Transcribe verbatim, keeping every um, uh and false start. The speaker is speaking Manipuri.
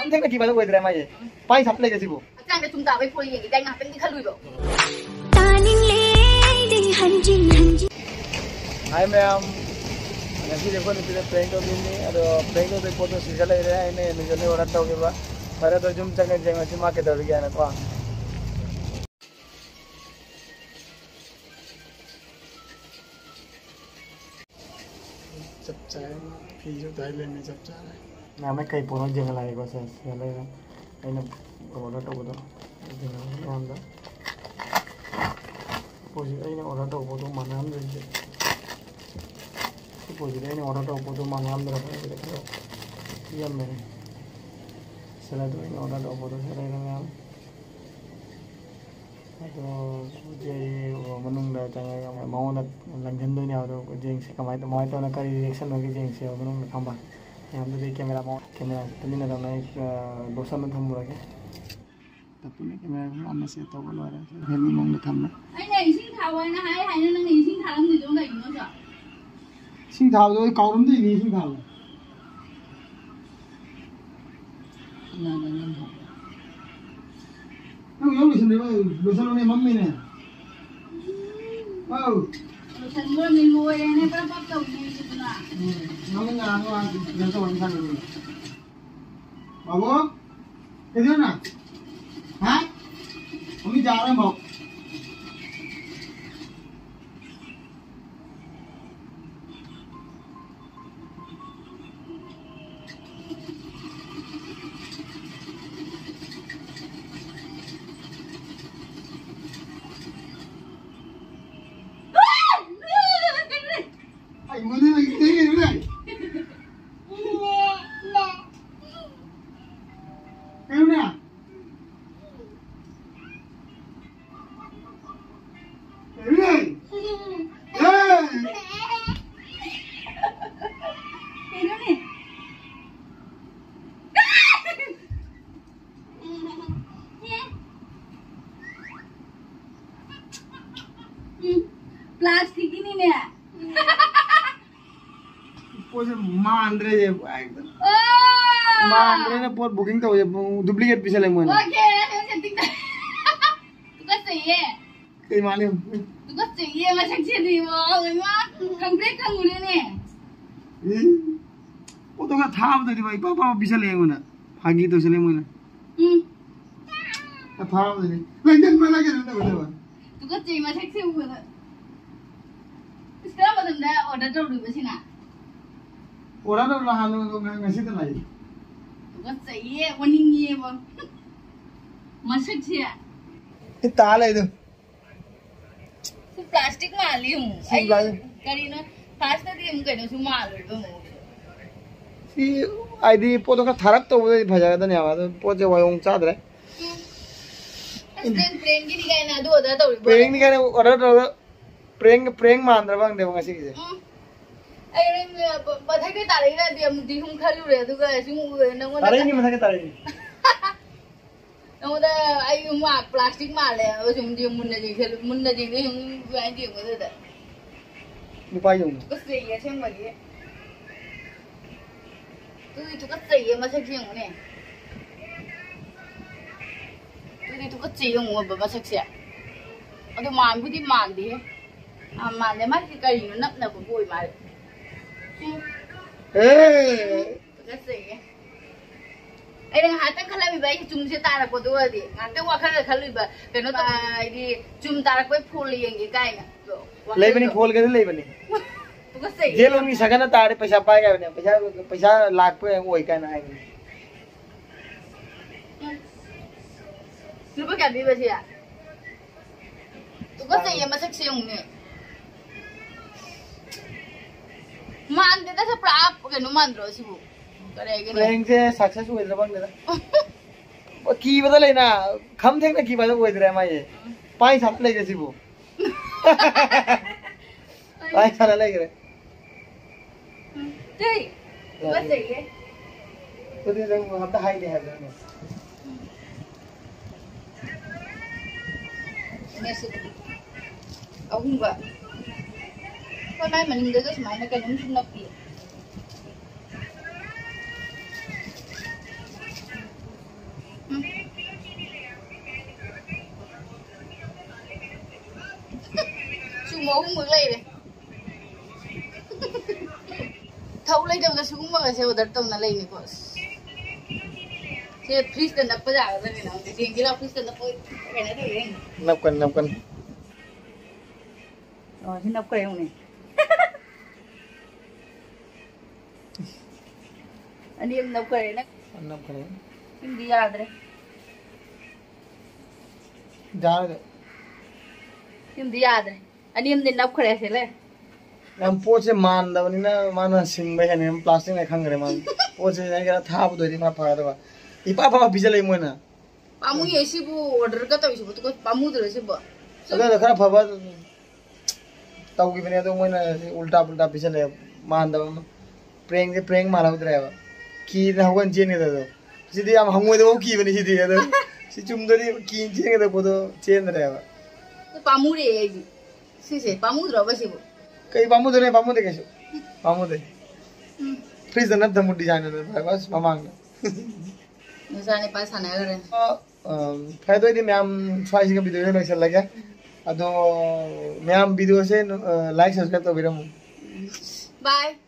ꯌꯥꯝ ꯊꯦꯡꯅꯈꯤꯕ ꯑꯗꯨ ꯑꯣꯏꯗ꯭ꯔꯦ ꯃꯥꯒꯤ꯫ ꯄꯥꯏ ꯁꯥꯞ ꯂꯩꯒꯦ ꯁꯤꯕꯨ꯫ ꯍꯛꯆꯥꯡꯗ ꯊꯨꯝ ꯇꯥꯕꯩ ꯐꯣꯟ ꯌꯦꯡꯉꯤꯗꯥꯏ ꯉꯥꯏꯍꯥꯛꯇꯪꯗꯤ ꯈꯜꯂꯨꯏꯕ꯫ ꯇꯥꯅꯤꯡꯂꯦ ꯑꯩꯗꯤ ꯍꯟꯖꯤꯟ ꯍꯟꯖꯤꯟ꯫ ꯍꯥꯏ ꯃꯌꯥꯝ, ꯉꯁꯤꯗꯤ ꯑꯩꯈꯣꯏ ꯅꯨꯄꯤꯗ prank ꯇꯧꯗꯣꯏꯅꯤ꯫ ꯑꯗꯣ prank ꯇꯧꯗꯣꯏ ꯄꯣꯠꯇꯣ ꯁꯤꯗ ꯂꯩꯔꯦ꯫ ꯑꯩꯅ Amazon ꯗꯒꯤ order ꯇꯧꯈꯤꯕ꯫ ꯐꯔꯦ, ꯑꯗꯣ ꯌꯨꯝ ꯆꯪꯉ ꯌꯦꯡꯉꯁꯤ ꯃꯥ ꯀꯩꯗꯧꯔꯤꯒꯦ ꯍꯥꯏꯅꯀꯣ꯫ ꯆꯞ ꯆꯥꯏ꯫ ꯐꯤꯁꯨ ꯇꯥꯏ ꯂꯩꯔꯝꯃꯦ, ꯆꯞ ꯆꯥꯔꯦ꯫ ꯃꯌꯥꯝꯅ ꯀꯩ ꯄꯣꯠꯅꯣ ꯌꯦꯡꯍꯜꯂꯛꯏꯀꯣ꯫ ꯁꯦ, ꯁꯤꯗ ꯂꯩꯔꯦ꯫ ꯑꯩꯅ order ꯇꯧꯕꯗꯣ ꯌꯦꯡꯍꯜꯂꯛꯑꯣ ꯃꯌꯥꯝꯗ꯫ ꯄꯣꯠꯁꯤ ꯑꯩꯅ order ꯇꯧꯕꯗꯣ ꯃꯥꯟꯅꯔꯝꯗ꯭ꯔꯤꯁꯦ꯫ ꯁꯤ ꯄꯣꯠꯁꯤꯗꯤ ꯑꯩꯅ order ꯇꯧꯕ ꯄꯣꯠꯇꯣ ꯃꯥꯟꯅꯔꯝꯗ꯭ꯔꯕ ꯑꯩꯕꯨꯗꯤ ꯈꯔ ꯄꯤꯔꯝꯕꯅꯤ꯫ ꯁꯤꯗ ꯑꯗꯨ ꯑꯩꯅ order ꯇꯧꯕꯗꯣ ꯁꯤꯗ ꯂꯩꯔꯦ ꯃꯌꯥꯝ꯫ ꯑꯗꯣ ꯍꯧꯖꯤꯛ ꯑꯩ ꯃꯅꯨꯡꯗ ꯆꯪꯉꯒ ꯃꯉꯣꯟꯗ ꯂꯪꯁꯤꯟꯗꯣꯏꯅꯦ꯫ ꯑꯗꯣ ꯌꯦꯡꯁꯤ ꯀꯃꯥꯏꯅ, ꯀꯃꯥꯏꯅ ꯇꯧꯅ ꯀꯔꯤ reaction ꯑꯣꯏꯒꯦ ꯌꯦꯡꯁꯦꯕ ꯃꯅꯨꯡꯗ ꯈꯪꯕ꯫ ꯃꯌꯥꯝꯗꯨꯗꯤ camera, camera ꯇꯨꯃꯤꯟꯅ ꯇꯧꯅ ꯑꯩ, ꯑ, ꯂꯣꯠꯁꯟꯅ ꯊꯝꯃꯨꯔꯒꯦ꯫ ꯇꯞꯄꯅ camera ꯁꯨ ꯑꯃ set ꯇꯧꯕ ꯂꯣꯏꯔꯦ꯫ Heavy ꯃꯑꯣꯡꯗ ꯊꯝꯃꯦ꯫ ꯑꯩꯅ ꯏꯁꯤꯡ ꯊꯥꯎ ꯍꯥꯏꯅ ꯍꯥꯏ ꯍꯥꯏꯅ ꯅꯪꯅ ꯏꯁꯤꯡ ꯊꯥꯔꯝꯗ꯭ꯔꯤꯗꯨꯅ ꯀꯩꯒꯤꯅꯣ ꯑꯗꯣ? ꯏꯁꯤꯡ ꯊꯥꯕꯗꯣ ꯑꯩ ꯀꯥꯎꯔꯝꯗꯣꯏꯅꯤ ꯏꯁꯤꯡ ꯊꯥꯕ꯫ ꯅꯪ ꯌꯥꯎ ꯂꯣꯏꯁꯤꯟꯗ꯭ꯔꯤꯕ? ꯂꯣꯏꯁꯤꯜꯂꯨꯅꯦ, ꯃꯝꯃꯤꯅꯦ꯫ ꯑꯧ꯫ ꯂꯣꯏꯁꯤꯟꯈ꯭ꯔꯣꯅꯦ, ꯂꯣꯏꯔꯦꯅꯦ, ꯄ꯭ꯔꯞ ꯄ꯭ꯔꯞ ꯇꯧꯏꯅꯦ ꯑꯩꯁꯨ ꯑꯗꯨꯅ꯫ ꯎꯝ, ꯃꯃꯤꯡ ꯉꯔꯥꯡ ꯉꯔꯥꯡ ꯀꯩꯅꯣ ꯇꯧꯔꯝ ꯁꯥꯟꯅꯕꯅꯦ꯫ ꯕꯥꯕꯨ, ꯀꯩꯗꯧꯔꯤꯅꯣ? ꯍꯥ? ꯃꯃꯤꯡ ꯆꯥꯔꯝꯃꯣ꯫ ꯑꯩ ꯃꯗꯨ ꯂꯩꯇꯦ, ꯂꯩ꯫ ꯀꯩꯅꯣꯅꯦ? ꯂꯩ꯫ ꯂꯩ꯫ ꯀꯩꯅꯣꯅꯦ? ꯎꯝ, plastic ꯀꯤꯅꯤꯅꯦ꯫ ꯄꯣꯠꯁꯦ ꯃꯥꯟꯗ꯭ꯔꯦ꯫ ꯑꯣ! ꯃꯥꯟꯗ꯭ꯔꯦꯅ ꯄꯣꯠ booking ꯇꯧꯕꯁꯦ, duplicate ꯄꯤꯁꯜꯂꯦ ꯃꯣꯏꯅ꯫ ꯑꯣꯀꯦ, ꯅꯪ ꯁꯦꯠꯇꯤꯡꯗ꯫ ꯇꯨꯀꯠꯆꯩꯌꯦ꯫ ꯀꯩ ꯃꯥꯜꯂꯤ? ꯇꯨꯀꯠꯆꯩꯌꯦ, ꯃꯁꯛꯁꯤꯗꯤ, ꯏꯃꯥ, ꯏꯃꯥ, ꯈꯪꯄ꯭ꯔꯦꯛ ꯈꯪꯉꯨꯔꯦꯅꯦ꯫ ꯎꯝ꯫ ꯄꯣꯠꯇꯣ ꯈꯔ ꯊꯥꯕꯗꯗꯤ ꯚꯥꯏ, ꯏꯄꯥ ꯄꯥꯕ ꯄꯤꯁꯜꯂꯦ ꯑꯩꯉꯣꯟꯗ꯫ ꯐꯥꯒꯤ ꯇꯧꯁꯜꯂꯦ ꯃꯣꯏꯅ꯫ ꯎꯝ꯫ ꯈꯔ ꯊꯥꯕꯗꯗꯤ꯫ ꯂꯪꯖꯟꯕ ꯂꯪꯖꯟꯕ ꯇꯧꯒꯗꯕ꯫ ꯇꯨꯀꯠꯆꯩ, ꯃꯁꯛꯁꯦ ꯎꯕꯗ꯫ ꯏꯁ, ꯀꯔꯝꯕ ꯃꯇꯝꯗ order ꯇꯧꯔꯨꯏꯕ ꯁꯤꯅ? Order ꯇꯧꯔ ꯍꯥꯟꯅ ꯉ-, ꯉꯁꯤꯗ ꯂꯥꯛꯏ꯫ ꯇꯨꯀꯠꯆꯩꯌꯦ, ꯑꯣꯟꯅꯤꯡꯉꯦꯕ꯫ ꯃꯁꯛꯁꯦ꯫ ꯁꯤ ꯇꯥ ꯂꯩꯗꯣ꯫ ꯁꯤ plastic ꯃꯥꯜꯂꯤ ꯑꯃꯨꯛ꯫ ꯁꯤ ꯑꯩ plastic꯫ ꯀꯔꯤꯅꯣ? First ꯇꯗꯤ ꯑꯃꯨꯛ ꯀꯩꯅꯣꯁꯨ ꯃꯥꯜꯂꯨꯔꯦꯕ ꯑꯃꯨꯛ꯫ ꯁꯤ ꯍꯥꯏꯗꯤ ꯄꯣꯠꯇꯣ ꯈꯔ ꯊꯥꯔꯞ ꯇꯧꯕꯗꯗꯤ ꯐꯖꯒꯗꯅꯦꯕ, ꯑꯗꯣ ꯄꯣꯠꯁꯦ ꯋꯥꯌꯣꯡ ꯆꯥꯗ꯭ꯔꯦ꯫ ꯎꯝ꯫ ꯑꯁ, ꯅꯪ prank ꯀꯤꯅꯤ ꯀꯥꯏꯅ ꯑꯗꯨ order ꯇꯧꯔꯤꯕꯣ? Prank ꯅꯤ ꯀꯥꯏꯅ order ꯇꯧꯔꯒ prank, prank ꯃꯥꯟꯗ꯭ꯔꯕ ꯈꯪꯗꯦꯕ ꯉꯁꯤꯒꯤꯁꯦ꯫ ꯎꯝ꯫ ꯑꯩ ꯍꯣꯔꯦꯟ ꯃꯊꯛꯇꯩ ꯇꯥꯔꯛꯏꯔꯗꯤ ꯑꯃꯨꯛꯇꯤ ꯁꯨꯝ ꯈꯜꯂꯨꯔꯦ, ꯑꯗꯨꯒ ꯁꯨꯝ ꯎꯔꯦ ꯅꯉꯣꯟꯗ꯫ ꯇꯥꯔꯛꯏꯅꯤ, ꯃꯊꯛꯇ ꯇꯥꯔꯛꯏꯅꯤ꯫ ꯅꯉꯣꯟꯗ ꯑꯩ ꯁꯨꯝ ꯃꯥ-, plastic ꯃꯥꯜꯂꯦ ꯍꯥꯏꯕ ꯁꯨꯝ ꯌꯦꯡ-, ꯃꯨꯟꯅ ꯌꯦꯡꯁꯜꯂꯨ-, ꯃꯨꯟꯅ ꯌꯦꯡꯗꯦ ꯁꯨꯝ ꯑꯗꯨꯃꯥꯏꯅ ꯌꯦꯡꯕꯗꯨꯗ꯫ ꯅꯨꯄꯥ ꯌꯦꯡꯉꯨ꯫ ꯇꯨꯀꯠꯆꯩꯌꯦ ꯑꯁꯦꯡꯕꯒꯤ꯫ ꯇꯨꯗꯤ ꯇꯨꯀꯠꯆꯩꯌꯦ ꯃꯁꯛꯁꯦ ꯌꯦꯡꯉꯨꯅꯦ꯫ ꯇꯨꯗꯤ ꯇꯨꯀꯠꯆꯩ ꯌꯦꯡꯉꯨ ꯃꯁꯛꯁꯦ꯫ ꯑꯗꯨ ꯃꯥꯟꯕꯨꯗꯤ ꯃꯥꯟꯗꯦꯍꯦ꯫ ꯑꯥ, ꯃꯥꯜꯂꯦ꯫ ꯃꯥꯏꯁꯦ ꯀꯔꯤꯅꯣ ꯅꯞꯅꯕꯕꯨ ꯑꯣꯏ ꯃꯥꯜꯂꯦ꯫ ꯁꯤ ꯑꯦ! ꯐꯖꯩꯌꯦ꯫ ꯑꯩꯅ ꯉꯥꯏꯍꯥꯛꯇꯪ ꯈꯜꯂꯝꯃꯤꯕ ꯑꯩꯒꯤ ꯆꯨꯝꯁꯦ ꯇꯥꯔꯛꯄꯗꯨ ꯑꯣꯏꯔꯗꯤ꯫ ꯉꯥꯏꯍꯥꯛꯇꯪ ꯋꯥꯈꯜꯒ ꯈꯜꯂꯨꯏꯕ꯫ ꯀꯩꯅꯣ ꯇꯧ-, ꯍꯥꯏꯗꯤ ꯆꯨꯝ ꯇꯥꯔꯛꯄꯩ ꯐꯣꯜ ꯌꯦꯡꯒꯦ ꯀꯥꯏꯅ꯫ ꯂꯩꯕꯅꯤ, ꯋꯥꯈꯜꯗꯣ꯫ ꯐꯣꯜꯒꯁꯨ ꯂꯩꯕꯅꯤ꯫ ꯇꯨꯀꯠꯆꯩꯌꯦ꯫ ꯖꯦꯜ ꯂꯣꯝꯒꯤ ꯁꯥꯒꯠꯅ ꯇꯥꯔꯗꯤ ꯄꯩꯁꯥ ꯄꯥꯏ ꯍꯥꯏꯕꯅꯦ꯫ ꯄꯩꯁꯥ, ꯄꯩꯁꯥ ꯂꯥꯛꯄ ꯑꯣꯏ ꯀꯥꯏꯅ ꯍꯥꯏꯕꯅꯦ꯫ ꯂꯨꯄꯥ ꯀꯌꯥ ꯄꯤꯕ ꯁꯤ? ꯇꯨꯀꯠꯆꯩꯌꯦ, ꯃꯁꯛꯁꯦ ꯌꯦꯡꯉꯨꯅꯦ꯫ ꯃꯥꯟꯗꯦꯗ, ꯁꯤ ꯄꯨꯔꯥ ꯀꯩꯅꯣ ꯃꯥꯟꯗ꯭ꯔꯣ ꯁꯤꯕꯨ? ꯀꯔꯤ ꯍꯥꯏꯒꯅꯤ? Prank ꯁꯦ success ꯑꯣꯏꯗ꯭ꯔꯥ ꯈꯪꯗꯦꯗ꯫ ꯀꯤꯕꯗ ꯂꯩꯅ, ꯈꯝ ꯊꯦꯡꯅ ꯀꯤꯕ ꯍꯥꯏꯗꯣ ꯑꯣꯏꯗ꯭ꯔꯦ ꯃꯥꯏꯁꯦ꯫ ꯎꯝ꯫ ꯄꯥꯏ ꯁꯥꯟꯅ ꯂꯩꯔꯦ ꯁꯤꯕꯨ꯫ ꯄꯥꯏ ꯁꯥꯟꯅ ꯂꯩꯈ꯭ꯔꯦ꯫ ꯎꯝ꯫ ꯇꯨꯏ꯫ ꯌꯥꯗꯦ꯫ ꯐꯖꯩꯌꯦ꯫ ꯑꯗꯨꯗꯤ ꯅꯪ ꯑꯝꯇ ꯍꯥꯏꯗꯦ ꯍꯥꯏꯕ ꯅꯪꯅ꯫ ꯅꯦꯁꯤꯗꯤ ꯑꯍꯨꯝꯒ꯫ ꯍꯣꯏ, ꯃꯥꯏ ꯃꯅꯤꯡꯗꯁꯨ ꯁꯨꯃꯥꯏꯅ ꯀꯩꯅꯣꯝꯁꯨ ꯅꯞꯄꯤ꯫ ꯑꯍꯨꯝꯃꯨꯛ ꯂꯩꯔꯦ꯫ ꯊꯧ ꯂꯩꯇꯕꯗ ꯁꯤꯒꯨꯝꯕꯒꯁꯦ order ꯇꯧꯅ ꯂꯩꯅꯤꯀꯣ꯫ ꯑꯁ꯫ ꯁꯦ fridge ꯇ ꯅꯞꯄ ꯌꯥꯒꯗ꯭ꯔꯅꯦ ꯅꯪꯗꯤ? ꯌꯦꯡꯒꯦ ꯂꯥꯎ, fridge ꯇ ꯅꯞꯄ ꯀꯩꯅꯣ ꯇꯧꯔꯦ꯫ ꯅꯞꯀꯅꯤ, ꯅꯞꯀꯅꯤ꯫ ꯑꯣ, ꯁꯤ ꯅꯞꯈ꯭ꯔꯦ ꯌꯦꯡꯉꯨꯅꯦ꯫ ꯑꯅꯤ ꯑꯃ ꯅꯞꯈ꯭ꯔꯦ ꯅꯪ꯫ ꯅꯞꯈ꯭ꯔꯦ꯫ ꯁꯤꯃꯗꯤ ꯌꯥꯗ꯭ꯔꯦ꯫ ꯌꯥꯔꯣꯏꯗ꯫ ꯁꯤꯃꯗꯤ ꯌꯥꯗ꯭ꯔꯦ꯫ ꯑꯅꯤ ꯑꯃꯗꯤ ꯅꯞꯈ꯭ꯔꯦ ꯁꯤ ꯂꯩ꯫ ꯌꯥꯝ ꯄꯣꯠꯁꯦ ꯃꯥꯟꯗꯕꯅꯤꯅ ꯃꯥꯅ ꯁꯤꯡꯕ ꯍꯦꯟꯅ ꯌꯥꯝ plastic ꯅꯦ ꯈꯪꯈ꯭ꯔꯦ ꯃꯥꯅ꯫ ꯄꯣꯠꯁꯦ ꯈꯔ ꯊꯥꯕꯗ ꯑꯣꯏꯗꯤ ꯃꯥ ꯐꯒꯗꯕ꯫ ꯏꯄꯥ ꯐꯕ ꯄꯤꯖꯜꯂꯛꯏ ꯃꯣꯏꯅ꯫ ꯄꯥꯝꯃꯨꯏꯌꯦ ꯁꯤꯕꯨ order ꯒ ꯇꯧꯔꯤꯁꯤꯕꯨ, ꯇꯨꯀꯠ-, ꯄꯥꯝꯃꯨꯗ꯭ꯔꯣ ꯁꯤꯕꯨ? ꯑꯗꯨꯅ ꯈꯔ ꯐꯕ ꯇꯧꯈꯤꯕꯅꯦ, ꯑꯗꯣ ꯃꯣꯏꯅ ꯁꯤ ꯎꯜꯇꯥ ꯄꯨꯜꯇꯥ ꯄꯤꯁꯜꯂꯛꯑꯦ, ꯃꯥꯟꯗꯕ ꯑꯃ꯫ Prank ꯁꯦ prank ꯃꯥꯜꯍꯧꯗ꯭ꯔꯦꯕ꯫ ꯀꯤꯗꯅ ꯍꯧꯒꯠ ꯆꯦꯟꯒꯗꯕꯗꯣ꯫ ꯁꯤꯗꯤ ꯌꯥꯝ ꯍꯪꯉꯣꯏꯗꯕ ꯀꯤꯕꯅꯤ ꯁꯤꯗꯤ, ꯑꯗꯣ ꯁꯤ ꯆꯨꯝꯗꯗꯤ ꯀꯤ ꯆꯦꯟꯒꯗꯕ ꯄꯣꯠꯇꯣ ꯆꯦꯟꯗ꯭ꯔꯦꯕ꯫ ꯑꯗꯨ ꯄꯥꯝꯃꯨꯔꯦ ꯑꯩꯗꯤ꯫ ꯁꯤꯁꯦ ꯄꯥꯝꯃꯨꯗ꯭ꯔꯣꯕ ꯁꯤꯕꯨ? ꯀꯩ ꯄꯥꯝꯃꯨꯗꯣꯏꯅꯣ? ꯄꯥꯝꯃꯨꯗꯦ ꯀꯩꯁꯨ꯫ ꯄꯥꯝꯃꯨꯗꯦ꯫ ꯎꯝ꯫ Fridge ꯇ ꯅꯞ ꯊꯝꯃꯨ design ꯑꯗꯨ ꯐꯔꯦ, ꯕꯁ ꯃꯃꯥꯡꯗ꯫ ꯅꯆꯥꯅꯤꯄꯥ ꯁꯥꯟꯅꯈ꯭ꯔꯦ꯫ ꯑ, ꯑ, ꯐꯔꯦ, ꯑꯗꯨ ꯑꯣꯏꯗꯤ ꯃꯌꯥꯝ ꯁ꯭ꯋꯥꯏꯁꯤꯒ video ꯁꯦ ꯂꯣꯏꯁꯤꯜꯂꯒꯦ꯫ ꯑꯗꯣ ꯃꯌꯥꯝ video ꯁꯦ, ꯑ, like, subscribe ꯇꯧꯕꯤꯔꯝꯃꯨ꯫ Bye꯫